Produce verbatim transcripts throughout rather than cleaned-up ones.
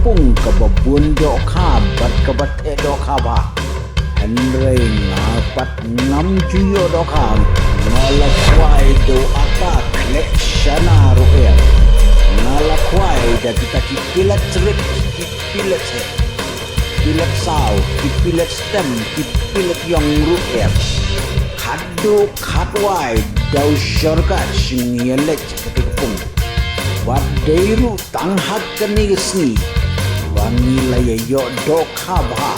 pung kaba bun dohkha bad kaba teh dohkha bha. Hynrei nga pat ngam ju ïoh dohkha. Nga la kwai da u ata khlek shana ruh em. Nga la kwai da kita ki pilet rit, ki pilet heh, pilet saw, ki pilet stem, ki pilet ïong ruh em. Khatduh khatwai da u shortcut shu ngi ïaleit sha kata ka pung. Wat dei ruh tang ha kane ka sngi ba ngi la ïa ïoh dohkha bha.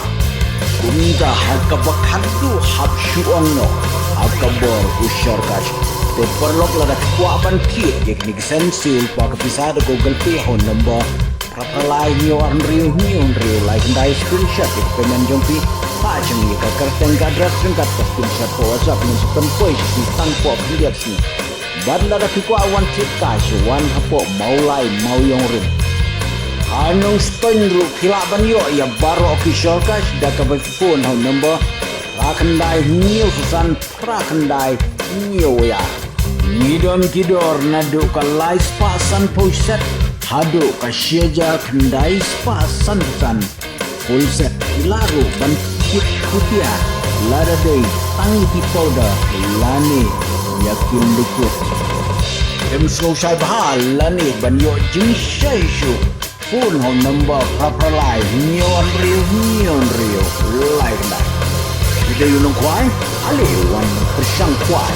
Kumta ha kaba khatduh hap shu ong noh ha ka bor u shortcut. Te paralok, lada phi kwah ban thied ïa kine ki send shuh lypa ka pisa da Google Pay ha u number phra phra lai hynñiew ar hynriew hynñiew hynriew lai khyndai, screenshot ïa ka payment jong phi, phah sha ngi ïa ka kyrteng, ka address ryngkat ka screenshot, ka WhatsApp, ngin sa pynpoi sha phi tang hapoh khyndiat sngi. Bad lada phi kwah wan thied cash, wan hapoh Mawlai Mawiong Rim ha Nongstoiñ ruh phi lah ban ïoh ïa baroh ki shortcut da kaba phi phone ha u number phra khyndai hynñiew san san phra khyndai hynñiew wei ar. Ngi don ki dor naduh ka lai spah sanphew set haduh ka shi hajar khyndai spah sanphew san. Full set. Phi lah ruh ban thied khutia lada dei tang ïa ki powder lane ïa ki liquid. Em sngewshai bha lane ban ïoh jingshai shuh, phone ha u number phra phra lai hynñiew ar hynriew hynñiew hynriew lai khyndai. Phi dei u nongkhwai? Ale wan pyrshang khwai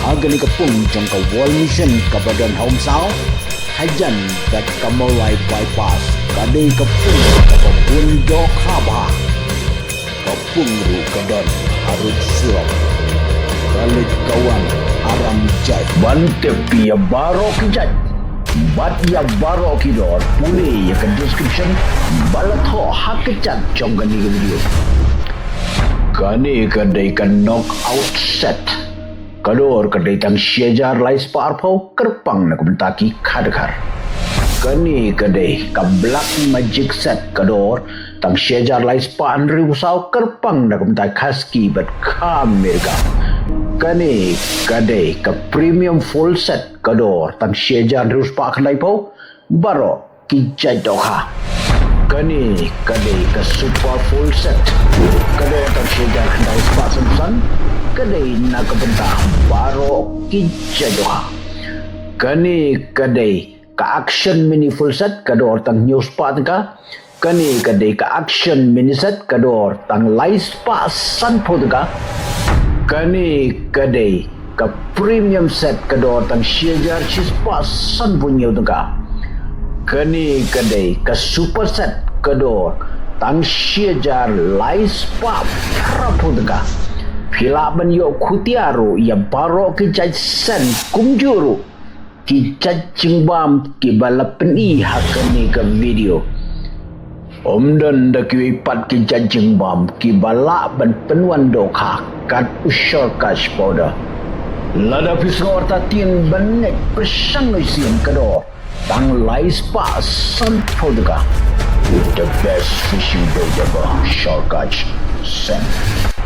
ha kane ka pung jong ka World Mission kaba don ha Umsaw hajan bad ka Mawlai Bypass. Ka dei ka pung kaba bun dohkha bha. Ka pung ruh ka don ha Road Surok. Ka leit ka wan aram jait. Ban tip ïa baroh ki jait bad ïa baroh ki dor, pule ïa ka description ba la thoh ha ka jait jong kane ka video. Kane ka dei ka knockout set. Ka dor ka dei tang shi hajar lai spah arphew kyrpang na ka bynta ki khadkhar. Kane ka dei ka Black Magic set, ka dor tang shi hajar lai spah hynriew saw kyrpang na ka bynta ki khasi bad ki Amerika. Kane ka dei ka Premium Full Set, ka dor tang shi hajar hynriew spah khyndaiphew. Baroh ki jait dohkha. Kane ka dei ka Super Full Set, ka dor tang shi hajar khyndai spah san san. Ka dei na ka bynta baroh ki jait dohkha. Kane ka dei ka Action Mini Full Set, ka dor tang hynñiew spah tyngka. Kane ka dei ka Action Mini Set, ka dor tang lai spah sanphew tyngka. Kane ka dei ka Premium Set, ka dor tang shi hajar shi spah sanphew hynñiew tyngka. Kane ka dei ka Super Set, ka dor tang shi hajar lai spah phraphew tyngka. Phi lah ban ïoh khutia ruh ïa baroh ki jait set kumjuh ruh ki jait jingbam kiba la pyni ha kane ka video. Ym don da kiwei pat ki jait jingbam kiba lah ban pynwan dohkha kat u Shortcut powder. Lada phi sngew artatien ban ngeit, pyrshang noh shisien, ka dor tang lai spah sanphew tyngka. With the best fishing bait ever, Shortcut scent.